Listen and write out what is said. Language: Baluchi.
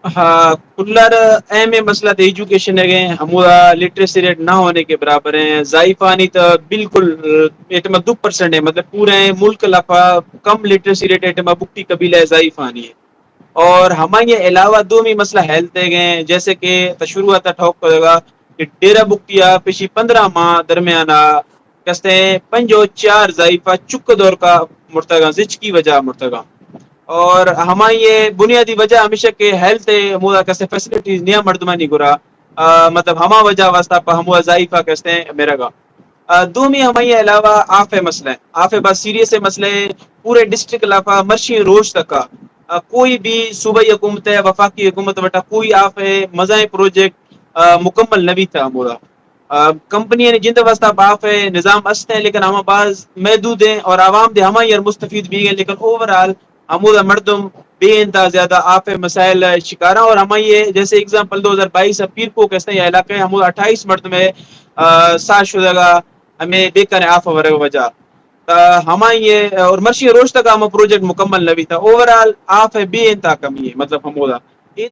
ہاں، کلر اہم مسئلہ تو ایجوکیشن ہے گئے، ہمودا لٹریسی ریٹ نہ ہونے کے برابر ہیں۔ ضعیفانی تو بالکل ایٹما دو پرسنٹ ہے، مطلب پورے ملک لپا کم لٹریسی ریٹ ایٹما بکتی قبیلہ ضعیفانی ہے۔ اور ہمائی علاوہ دومی مسئلہ ہیلتھ ہے گئے، جیسے کہ تشروع آتا ٹھوک کرے گا کہ ڈیرہ بکتی آ پیشی پندرہ ماہ درمیانہ کستے پنجو چار ضعیفہ چک دور کا مرتگاں، زچکی وجہ مرتگاں۔ اور ہمائی بنیادی وجہ ہمیشہ کہ ہیلتھ ہے، ہمودا کستے فیسلٹیز نیا مردمانی گرا، آ، مطلب ہما وجہ واسطہ پہ ہمودا ضعیفہ کستے مرگا۔ آ، دومی ہمائی علاوہ آف ہے مسئلہ ہے، آف ہے بہت سیریس ہے مسئلہ ہے۔ پورے ڈسٹرکٹ لافا مرشی روش تکا، آ، کوئی بھی صوبائی حکومت ہے، وفاقی حکومت وٹا کوئی آف ہے مزائیں پروجیکٹ، آ، مکمل نہ بیتا ہمودا۔ آ، کمپنی نے جند واسطہ باف ہے، نظام است ہے، لیکن ہما باز محدود ہیں اور عوام دے ہما یار مستفید بھی ہیں، لیکن اوورآل ہمودا مردم بے انتہا زیادہ آپ ہے مسائل شکارا۔ اور ہما یہ جیسے ایگزامپل دو ہزار بائیس اب پیر کو کہتے ہیں یا علاقہ ہے، ہمودا اٹھائیس مردم ہے، آ، سا شدگا ہمیں بے کنے آپ ورگ وجہ۔ تا ہما یہ اور مرشی روش تک ہما پروجیکٹ مکمل نہ بھی تھا۔ اوورآل آپ ہے بے انتہا کمی ہے، مطلب ہمودا۔